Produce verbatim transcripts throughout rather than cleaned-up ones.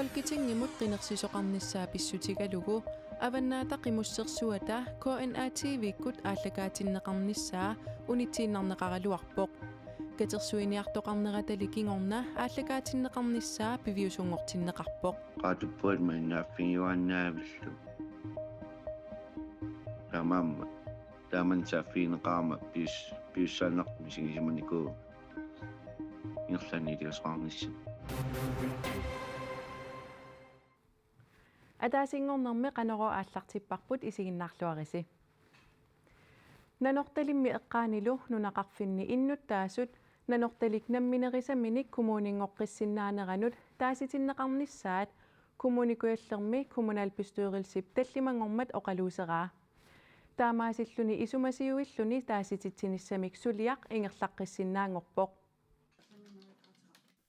Folketingimut qinersisoqarnissaa pissutigalugu Avannaata Qimussersuata K N A T V-kkut aallakaatinneqarnissaa unitsiinnarneqaraluarpoq. Katersuiniartoqarneratali kingorna aallakaatinneqarnissaa piviusunngortinneqarpoq. Qaatuppuat maannaaffigiuaannaavillu. Taamaammat. Taamani saaffigineqarama pius-, piussaannartumik misigisimanikuuvugut. Ingerlaannaq iliuuseqarnissaa. Ataasinngornermi Qanorooq aallartipparput, isiginnaarluarisi. Nanortalimmi eqqaanilu nunaqarfinni innuttaasut Nanortalik namminerisaminik kommuninngoqqissinnaaneranut taasitinneqarnissaat Kommune Kujallermi kommunalbestyrelsip tallimanngormat oqaluuseraa. Taamaasilluni isumasiuilluni taasititsinissamik suliaq ingerlaqqissinnaanngorpoq.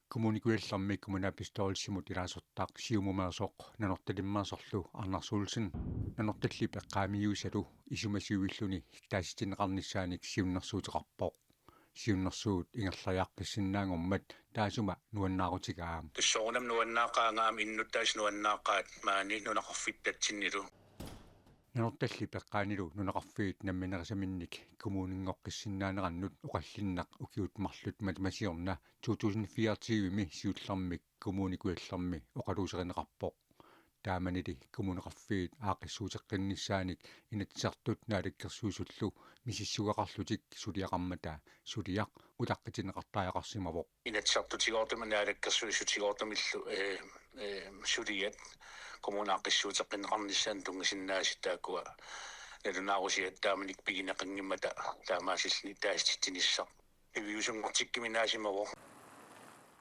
Kommune Kujallermi kommunalbestyrelsimut ilaasortaq Siumumeersoq Nanortalimmeersorlu Anders Olsen Nanortallip eqqaamiuisalu isumasiuilluni taasitinneqarnissaanik siunnersuuteqarpoq. Siunnersuut ingerlariaqqissinnaanngormat taassuma nuannaarutigaa. Tassa soorunami nuannaaqaanga aamma innuttaasut nuannaaqaat maani nunaqarfittatsinnilu. Nanortallip eqqaanilu nunaqarfiit namminerisaminnik kommuninngoqqissinnaanerannut oqallinneq ukiut marluk matuma siorna to tusind fireogtyve-mi siullermik Kommune Kujallermi oqaluuserineqarpoq. Taamanili kommuneqarfiit aaqqissuuteqqinnissaanik Inatsisartut Naalakkersuisullu misissugaqarlutik suliaqarmata suliaq utaqqitinneqartariaqarsimavoq. Inatsisartutigoortumik Naalakkersuisutigoortumillu, eh, eh, suliat kommuni aaqqissuuteqqinneqarnissaanut tunngasinnaasut taakkua nalunaarusiat taamanikkut pigineqanngimmata taamaasilluni taasititsinissaq piviusunngortikkuminaassimavoq.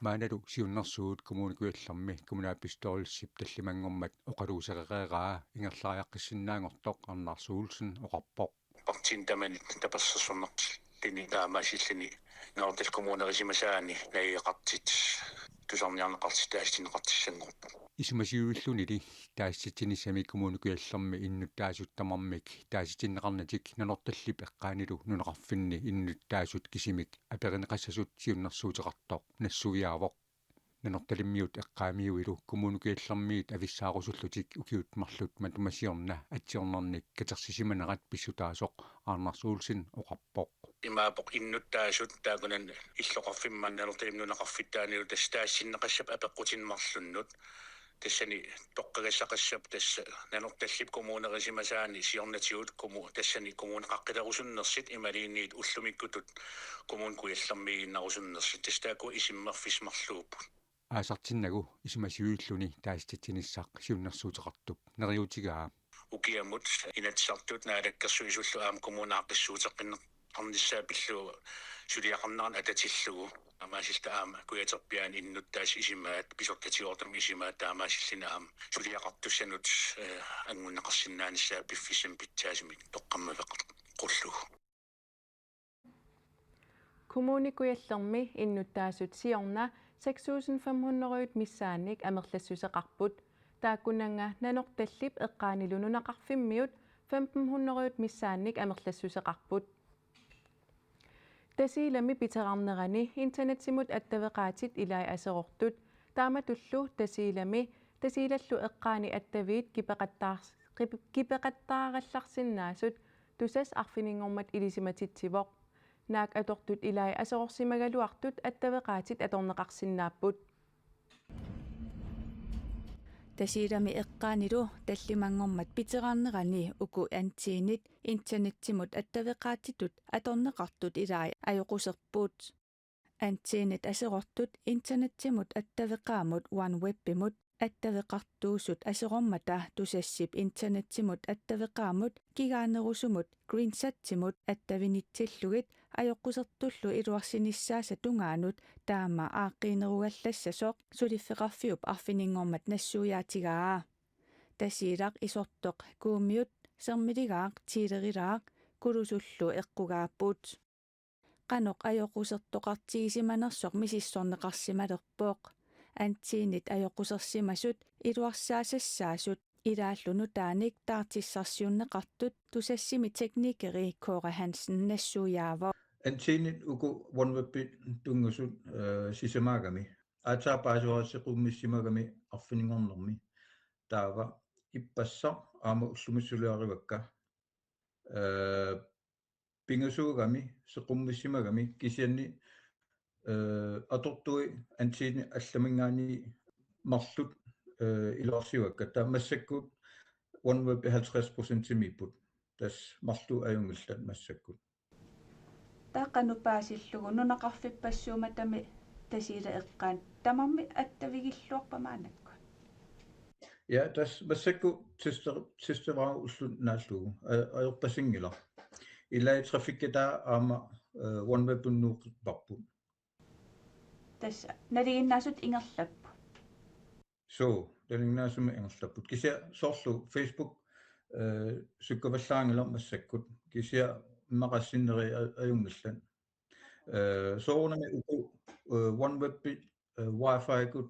Maannalu siunnersuut Kommune Kujallermi kommunalbestyrelsip tallimanngormat oqaluusereeraa ingerlariaqqissinnaanngortoq Anders Olsen oqarpoq. Partiini tamanit tapersersornertilluni taamaasilluni Nanortallip kommunerisimasaani najugaqartut tusarniarneqartut taasitinneqartussanngorput. Isumasiuillunili taasititsinissamik Kommune Kujallermi innuttaasut tamarmik taasitinneqarnatik Nanortallip eqqaanilu nunaqarfinni innuttaasut kisimik aperineqassasut siunnersuuteqartoq nassuiaavoq. Nanortalimmiut eqqaamiuilu Kommune Kujallermiit avissaarusullutik ukiut marluk matuma siorna atsiornernik katersisimanerat pissutaasoq Anders Olsen oqarpoq. Imaappoq innuttaasut taakkunani illoqarfimmi Nanortalimmi nunaqarfittaanilu tassa taasitinneqassappat apeqqutinik marlunnut. Tassani toqqagassaqassappat tassa Nanortallip kommunerisimasaani siornatigut kommu-, tassani kommuneqaqqilerusunnersut imaluunniit ullumikkutut Kommune Kujallermiiginnarusunnersut. Tassa taakku isummerfissat marluupput. Aasartinnagu isumasiuilluni taasititsinissaq siunnersuuteqartup neriuutigaa. Ukiamut Inatsisartut Naalakkersuisullu aamma kommuni aaqqissuuteqqinneqarnissaa pillugu suliaqarnerani atatillugu. Taamaasilluta aamma Kujaterpiaani innuttaasut isumaat, pisortatigoortumik isumaat taamaasilluni aamma suliaqartussanut, eh, angunneqarsinnaanissaa piffissami pitsaasumi toqqammaveqarluni. Kommune Kujallermi innuttaasut siorna seks tusind fem hundrede missaannik amerlassuseqarput. Taakkunannga Nanortallip eqqaanilu nunaqarfimmiut femten hundrede missaannik amerlassuseqarput. Tasiilami piterarnerani internetsimut attaveqaatit ilai aserortut. Taamatullu Tasiilami Tasiilallu eqqaani attaviit kipeqattaars-, kip-, kipeqattaarallarsinnaasut Tusass arfininngormat ilisimatitsivoq. Naak atortut ilai aserorsimagaluartut attaveqaatit atorneqarsinnaapput. Tasiilami eqqaanilu tallimanngormat piterarnerani uku antennit internetsimut attaveqaatitut atorneqartut ilai ajoquserput. Antennit aserortut internetsimut attaveqaamut OneWebimut attaveqartuusut aserormata Tusassip internetsimut attaveqaamut kigaanerusumut Greensatsimut attavinitsillugit ajoqusertullu iluarsinissaasa tungaanut taama aaqqiinerugallassasoq suliffeqarfiup arfininngormat nassuiaatigaa. Tasiilaq Isortoq Kuummiut, Sermiligaaq, Tiilerilaaq Kulusullu eqqugaapput. Qanoq ajoqusertoqartigisimanersoq misissorneqarsimalerpoq. Antennit ajoqusersimasut iluarsaasassaasut ilaallu nutaanik taartissarsiunneqartut Tusassimi teknikeri Kåre Hansen nassuiaavoq. Antennit uku OneWebit tunngusut, eh, sisamaagami. aatsaat paasivara seqummissimagami arfininngornermi. Taava ippassaq aamma ullumissiuliarivakka. Eh, pingasuugami seqummissimagami kisianni, eh, atortui antenni allaminngaanniit marluk, eh, iluarsivakka. Taava massakkut OneWeb halvtreds procentimiipput. Tassa marluk ajunngillat massakkut. Taava qanoq paasillugu nunaqarfippassuummatami Tasiilap eqqaani tamarmik attavigilluarpat maannakkut? Ja, tassa massakkut tester-, testerivara ulloq naallugu. A-, ajorpasinngilaq. Ilai traffickitaat aamma, eh, OneWebimut nuuqqipparput. Tassa nalinginnaasut ingerlapput. Suu, nalinginnaasumik ingerlapput. Kisianni soorlu Facebook, eh, sukkavallaanngilaq massakkut. Kisianni immaqa sinneri a-, ajunngillat. Eh, soorunami uku, eh, OneWeb, eh, Wi-Fi-kkut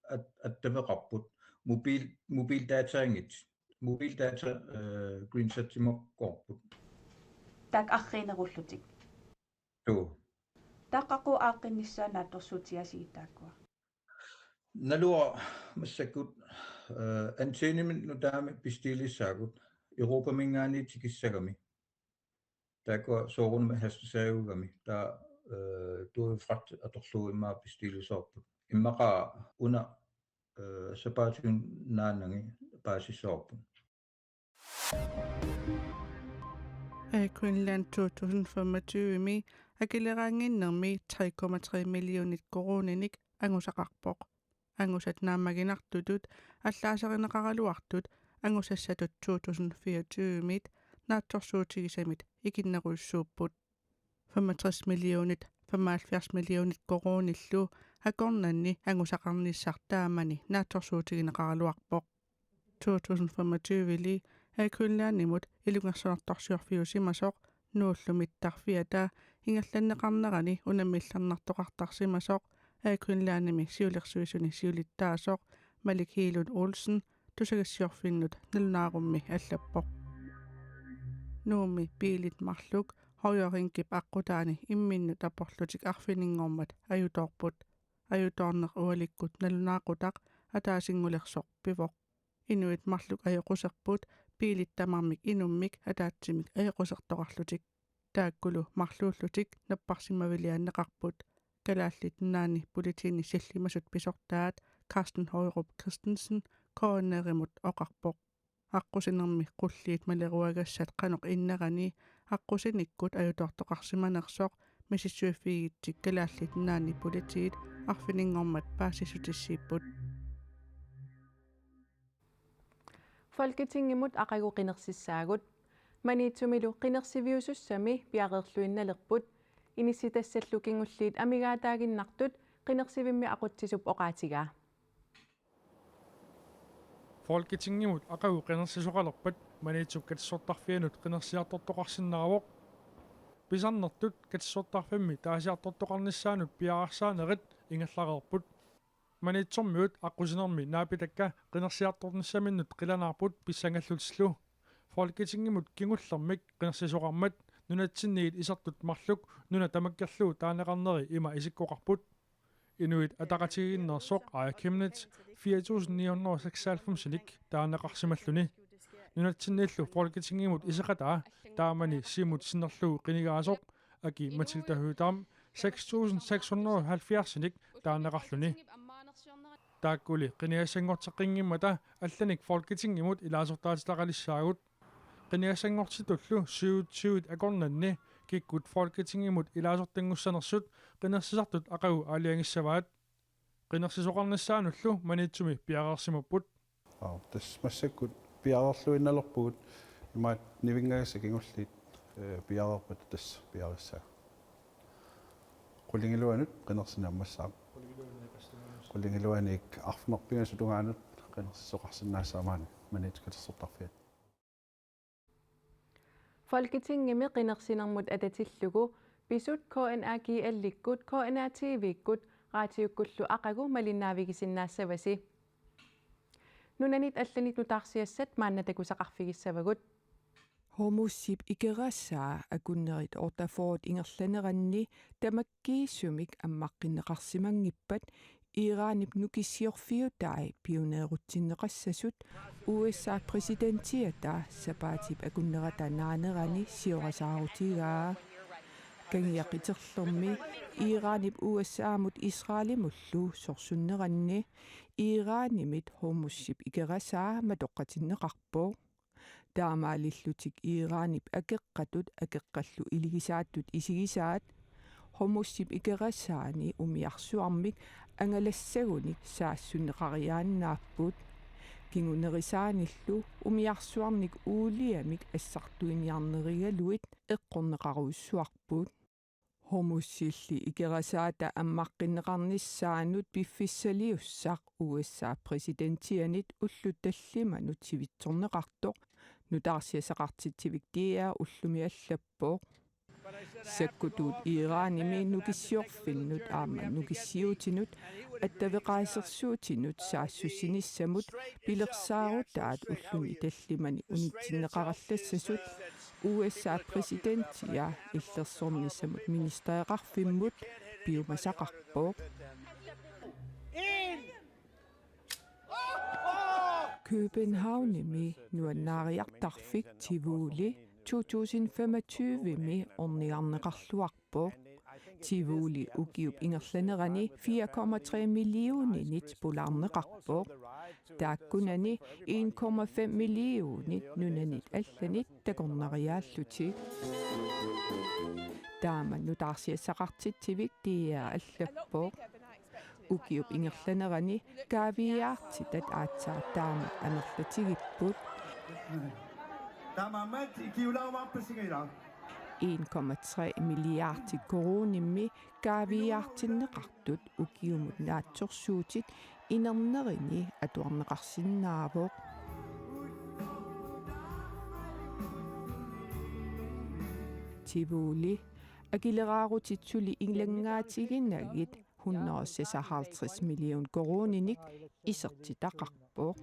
at-, attaveqarput. Mobil, mobildataanngitsoq. Mobildata, eh, Greensat-imut koorput. Taakku arriinerullutik. Suu. Taava qaqugu aaqqinnissaat naatsorsuutigasigit taakkua? Naluara massakkut, eh, antennimik nutaamik bestilliissaagut Europaminngaanniit tikissagami. Taakkua soorunami hastisaagugami. Taava, eh, Tuivfragt atorlugu immaqa bestilliisoorput. Immaqa una, eh, sapaatip akunneri paasissavarput. Air Greenland to tusind femogtyve-mi akileraannginnermi tre komma tre millionit koruuninik angusaqarpoq. Angusat naammaginartutut allaaserineqaraluartut angusassatut to tusind fireogtyve-mit naatsorsuutigisamit ikinnerujussuupput. Femogtres millionit, femoghalvfjerds millionit koruunillu akornanni angusaqarnissaq taamani naatsorsuutigineqaraluarpoq. To tusind femogtyve-li Air Greenlandimut ilungersunartorsiorfiusimasoq Nuullu mittarfiata ingerlanneqarnerani unammillernartoqartarsimasoq Air Greenlandimi siulersuisuni siulittaasoq Malik Hegelund Olsen tusagassiorfinnut nalunaarummi allappoq. Nuummi biilit marluk Højre Rinkip aqqutaani imminnut aporlutik arfininngormat ajutoorput. Ajutoorneq ualikkut nalunaaqutaq ataasinngulersoq pivoq. Inuit marluk ajoquserput biilit tamarmik inummik ataatsimik ajoqusertoqarlutik. Taakkulu marluullutik napparsimmaviliaanneqarput. Kalaallit Nunaanni Politiini sillimasut pisortaat Carsten Høyrup Christensen K N R-imut oqarpoq. Aqqusinermi qulliit maleruagassat qanoq innerani aqqusinikkut ajutoortoqarsimanersoq misissuiffigigitik Kalaallit Nunaanni Politiit arfininngormat paasissutissiipput. Folketingimut aqagu qinersissaagut. Maniitsumilu qinersiviusussami piareerluinnalerput. Inissitassallu kingulliit amigaataaginnartut qinersivimmi aqutsisup oqaatigaa. Folketingimut aqagu qinersisoqalerpat Maniitsup katersortarfianut qinersiartortoqarsinnaavoq. Pisarnertut katersortarfimmi taasiartortoqarnissaanut piareersaanerit ingerlareerput. Maniitsormiut aqqusinermi naapitakka qinersiartornissaminnut qilanaarput pissangallutillu. Folketingimut kingullermik qinersisoqarmat nunatsinniit isertut marluk nuna tamakkerlugu taaneqarneri ima isikkoqarput. Inuit Ataqatigiinneersoq Aaja Chemnitz fire tusind ni hundrede og seksoghalvfems-inik taaneqarsimalluni. Nunatsinniillu Folketingimut iseqataa taamani Siumut sinnerlugu qinigaasoq Aki-Matilda Høegh-Dam seks tusind seks hundrede og halvfjerds-inik taaneqarluni. Taakkuli qinigassanngorteqqinngimmata allanik Folketingimut ilaasortaatitaqalissaagut. Qinigassanngortitullu syvogtyve akornanni kikkut Folketingimut ilaasortanngussanersut qinersisartut aqagu aalajangissavaat. Qinersisoqarnissaanullu Maniitsumi piareersimapput. Aa, tassa massakkut piareerluinnalerpugut, imaattoq nivinngajassat kingulliit, eh, piareerpata tassa piareersaagut. Qulingiluanut qinersineq ammassaaq. Qulingiluanik arfineq-pingasut tungaanut qinersisoqarsinnaassaaq maani Maniitsup katersortarfiani. Folketingimi qinersinermut atatillugu pisut K N R G L-ikkut, K N R T V-kkut, raatiukkullu aqagu malinnaavigisinnaassavasi. Nunanit allanit nutaarsiassat maanna takusaqarfigissavagut. Hormuzip ikerassaa akunnerit otteogfyrre ingerlaneranni tamakkiisumik ammaqqinneqarsimanngippat Iranip nukissiorfiutai pioneerutsinneqassasut U S A præsidentiata sapaatip akunnerata naanerani siorasaarutigaa. Kangia qiterlermi Iranip U S A-mut Israelimullu sorsunneranni Iranimit Hormuzip ikerasaa matoqqatinneqarpoq. Taamaalillutik Iranip akeqqatut akeqqallu iligisaattut isigisaat Hormuzip ikerasaani umiarsuarmik angalassagunik saassunneqariaannaapput. Kingunerisaanillu umiarsuarnik uuliamik assartuiniarnerigaluit eqqorneqarujussuarput. Hormuzilli ikerasaata ammaqqinneqarnissaanut piffissaliussaq U S A præsidentianit ullut tallimanut sivitsorneqartoq nutaarsiassaqartitsivik D R ullumi allappoq. Sakkutuut Iranimi nukissiorfinnut aamma nukissiuutinut attaveqaasersuutinut saassussinissamut pilersaarutaat ulluni tallimani unitsinneqarallassasut U S A præsidentia illersornissamut ministereqarfimmut piumasaqarpoq. Københavnimi nuannaariartarfik Tivoli to tusind femogtyve-mi ornigarneqarluarpoq. Tivoli ukiup ingerlanerani fire komma tre millioninit pulaarneqarpoq. Taakkunani en komma fem millionit nunanit allanit takornariaallutik. Taama nutaarsiassaqartitsivik D R allappoq. Ukiup ingerlanerani kaaviiaartitat aatsaat taama amerlatigipput. Taamaammat ikiulaarumaarpassinga ilaa. En komma tre milliardi koruunimmi kaaviiaartinneqartut ukiumut naatsorsuutit inernerini atuarneqarsinnaavoq. Tivoli akileraarutit suli ilanngaatiginagit hundrede seksoghalvtreds million koruuninik isertitaqarpoq.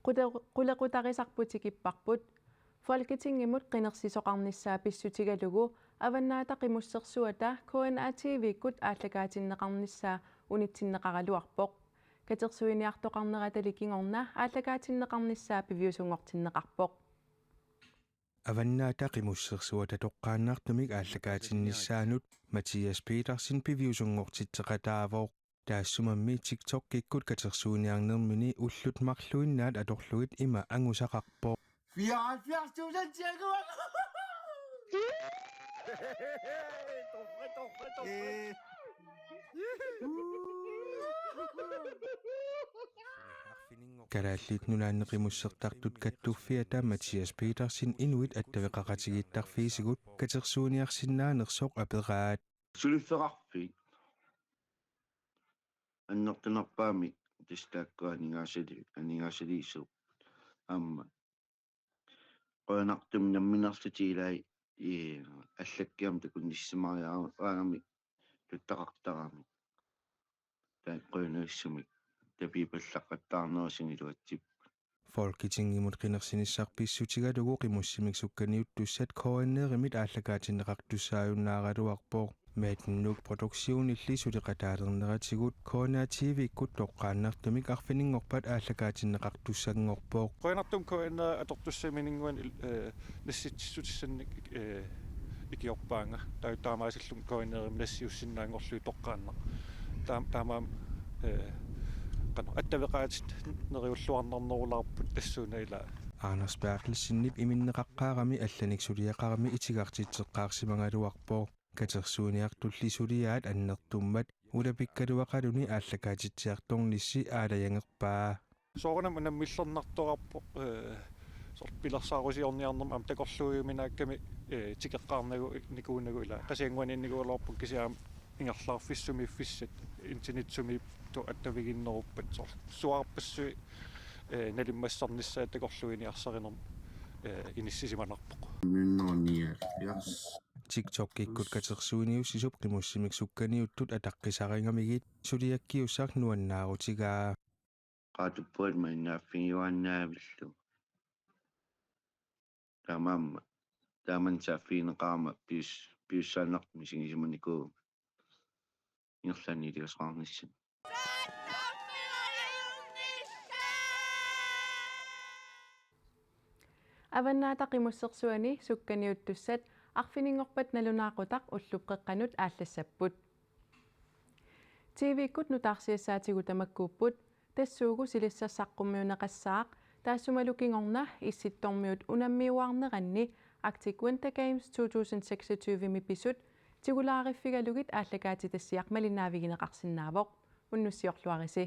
Qule-, qulequtarisarput tikipparput. Folketingimut qinersisoqarnissaa pissutigalugu Avannaata Qimussersuata K N A T V-kkut aallakaatinneqarnissaa unitsinneqaraluarpoq. Katersuiniartoqarneratali kingorna aallakaatinneqarnissaa piviusunngortinneqarpoq. Avannaata Qimussersuata toqqaannartumik aallakaatinnissaanut Mathias Petersen piviusunngortitseqataavoq. Taassumami TikTok-ikkut katersuiniarnermini ullut marluinnaat atorlugit ima angusaqarpoq. Fireoghalvfjerds tusind tilskuere! Kalaallit Nunaanni Qimussertartut Kattuffiata Mathias Petersen inuit attaveqaqatigiittarfiisigut katersuiniarsinnaanersoq aperaat. Suliffeqarfik annertunerpaamik tassa taakkua aningaasali-, aningaasaliisuupput. Aamma qujanartumik nammineerlutit ilai, ii, allakkiamik takunnissimariaraangamik tuttaqartaramik. Taakku qujanartumik tapiipallaqattaarnerusunga iluatsippoq. Folketingimut qinersinissaq pissutigalugu qimussimik sukkaniuttussat K N R-imit aallakaatinneqartussaajunnaaraluarpoq. Mad Nuuk Produktionilli suleqataalerneratigut K N A T V-kkut toqqaannartumik arfininngorpat aallakaatinneqartussanngorpoq. Qujanartumik K N R atortussamininnguanik il-, eh, nassitsissutissannik, eh, ikiorpaanga. Taa-, taamaasillunga K N R-imut nassiussinnaanngorlugit toqqaannaq. Taam-, taamaammat, eh, qanoq attaveqaatit neriulluarnarnerulaarput tassuuna ilaa. Anders Berthelsenip iminneqaqqaarami allanik suliaqarami itigartitseqqaarsimagaluarpoq. Katersuiniartulli suliaat annertummat ulapikkaluaqaluni aallakaatitsiartornissi aalajangerpaa. Soorunami unammillernartoqarpoq, eh, soorlu pilersaarusiorniarnermi aamma takorluuiuminaakkami, eh, tikeqqaarnagu-, nikuunagu ilaa. Qasigiannguaniinnikuugaluarpunga kisianni aamma ingerlaarfissat sumiiffissat internetsumiittut attavigiinneruppat soorlu suaarpassuit, eh, nalimmassarnissaat takorluuiniarsarinermi, eh, inissisimanarpoq. Nunnerniarfiars. TikTok-ikkut katersuiniussisup qimussimik sukkaniuttut ataqqisarigamigit suliakkiussaq nuannaarutigaa. Qaatuppuat maannaaffigiuaannaavillu. Taamaammat. Taamani saaffigineqarama piis-, piussaannartut misigisimanikuuvugut ingerlaannaq iligasoqarnissaq. Avannaata Qimussersuani sukkaniuttussat arfininngorpat nalunaaqutaq ullup qeqqanut aallassapput. T V-kkut nutaarsiassaatigut tamakkuupput, tassuugu silassaq saqqummiunneqassaaq, taassumalu kingorna Issittormiut unammiuaarneranni Arctic Winter Games to tusind seksogtyve-mi pisut tigulaariffigalugit aallakaatitassiaq malinnaavigineqarsinnaavoq. Unnussiorluarisi.